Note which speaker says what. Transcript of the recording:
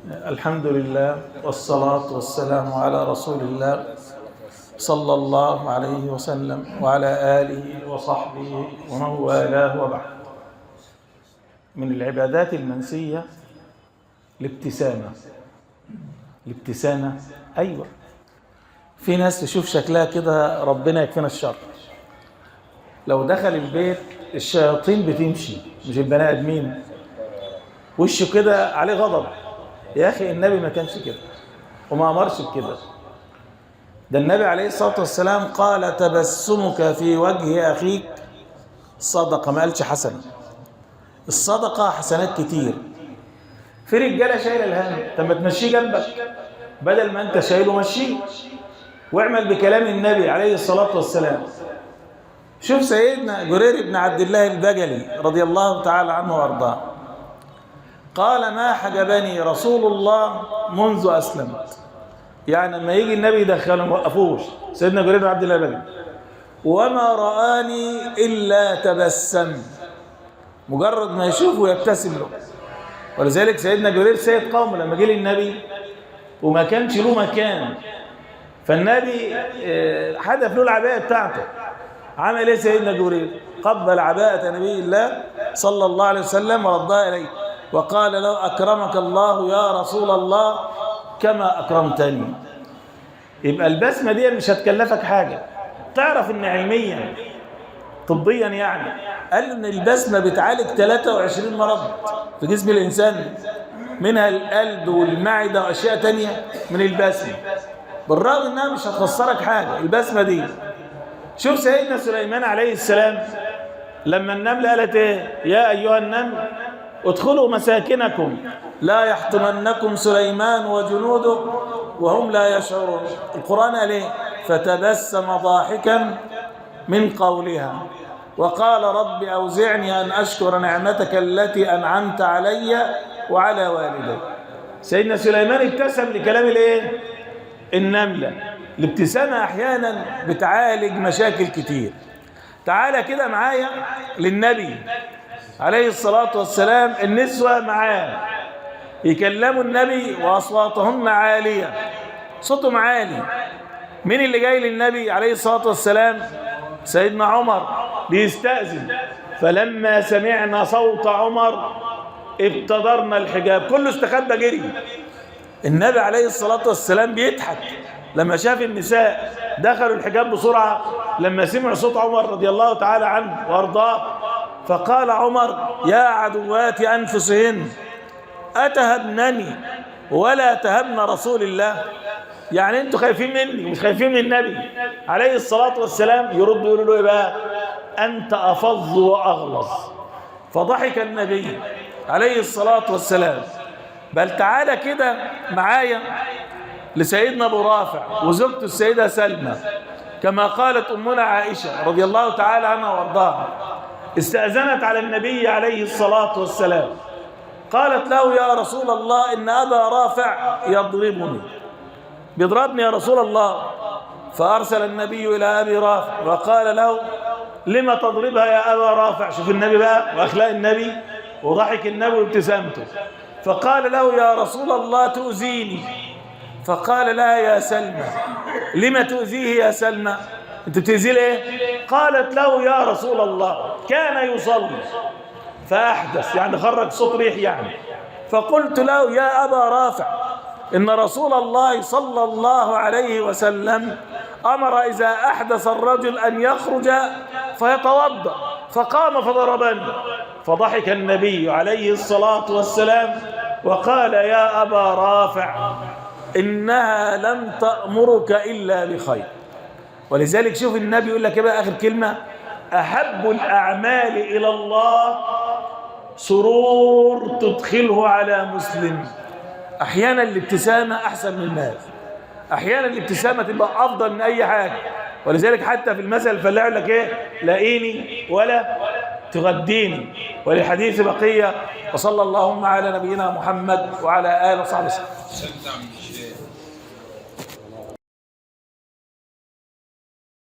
Speaker 1: الحمد لله والصلاة والسلام على رسول الله صلى الله عليه وسلم وعلى آله وصحبه ومن والاه، وبعد. من العبادات المنسية الابتسامة. الابتسامة، أيوة، في ناس تشوف شكلها كده ربنا يكفينا الشر، لو دخل البيت الشياطين بتمشي مش البني آدمين، وشه كده عليه غضب. يا أخي النبي ما كانش كده وما أمرش بكده. ده النبي عليه الصلاة والسلام قال تبسمك في وجه أخيك صدقة، ما قالش حسنة. الصدقة حسنات كتير. في رجالة شايلة الهم، طب ما تمشيه جنبك بدل ما أنت شايله مشيه، واعمل بكلام النبي عليه الصلاة والسلام. شوف سيدنا جرير بن عبد الله البجلي رضي الله تعالى عنه وأرضاه قال ما حجبني رسول الله منذ أسلمت. يعني لما يجي النبي يدخله ما وقفوش سيدنا جرير بن عبد الله البجلي، وما رآني إلا تبسم، مجرد ما يشوفه يبتسم له. ولذلك سيدنا جرير سيد قومه لما جه للنبي وما كانش له مكان، فالنبي حدف له العباية بتاعته. عمل ايه سيدنا جرير؟ قبل عباءة نبي الله صلى الله عليه وسلم وردها إليه وقال له أكرمك الله يا رسول الله كما أكرمتني. يبقى البسمة دي مش هتكلفك حاجة. تعرف ان علميا طبيا يعني قال ان البسمة بتعالج 23 مرض في جسم الإنسان، منها القلب والمعدة وأشياء تانية من البسمة، بالرغم انها مش هتخسرك حاجة البسمة دي. شوف سيدنا سليمان عليه السلام لما النملة قالت ايه؟ يا أيها النمل ادخلوا مساكنكم لا يحطمنكم سليمان وجنوده وهم لا يشعرون. القرآن قال ايه؟ فتبسم ضاحكا من قولها وقال رب أوزعني أن أشكر نعمتك التي أنعمت علي وعلى والدي. سيدنا سليمان ابتسم لكلام الايه؟ النملة. الابتسامة أحيانا بتعالج مشاكل كتير. تعالى كده معايا للنبي عليه الصلاة والسلام، النسوة معاه يكلموا النبي وأصواتهن عالية، صوتهم عالي. مين اللي جاي للنبي عليه الصلاة والسلام؟ سيدنا عمر بيستأذن. فلما سمعنا صوت عمر ابتدرنا الحجاب، كله استخبى جري. النبي عليه الصلاة والسلام بيضحك لما شاف النساء دخلوا الحجاب بسرعة لما سمعوا صوت عمر رضي الله تعالى عنه وارضاه. فقال عمر يا عدوات أنفسهن أتهبنني ولا تهبن رسول الله؟ يعني انتوا خايفين مني مش خايفين من النبي عليه الصلاة والسلام. يرد يقول له ايه بقى؟ أنت أفظ وأغلظ. فضحك النبي عليه الصلاة والسلام. بل تعالى كده معايا لسيدنا أبو رافع وزوجته السيدة سلمى، كما قالت أمنا عائشة رضي الله تعالى عنها وارضاها، استأذنت على النبي عليه الصلاة والسلام، قالت له يا رسول الله إن أبا رافع يضربني، بيضربني يا رسول الله. فأرسل النبي إلى أبي رافع وقال له لما تضربها يا أبا رافع؟ شوف النبي بقى وأخلاق النبي وضحك النبي وابتسامته. فقال له يا رسول الله تؤذيني. فقال لها يا سلمى لما تؤذيه يا سلمى؟ انت بتؤذيه ليه؟ قالت له يا رسول الله كان يصلي فأحدث، يعني خرج صوت ريح يعني. فقلت له يا أبا رافع إن رسول الله صلى الله عليه وسلم أمر إذا أحدث الرجل أن يخرج فيتوضأ، فقام فضربني. فضحك النبي عليه الصلاة والسلام وقال يا أبا رافع إنها لم تأمرك إلا بخير. ولذلك شوف النبي يقول لك ايه بقى آخر كلمة؟ أحب الأعمال إلى الله سرور تدخله على مسلم. أحيانا الابتسامة أحسن من المال، أحيانا الابتسامة تبقى أفضل من أي حاجة. ولذلك حتى في المثل الفلاح يقول لك إيه؟ لاقيني ولا تغديني. وللحديث بقية، وصلى اللهم على نبينا محمد وعلى آله وصحبه وسلم.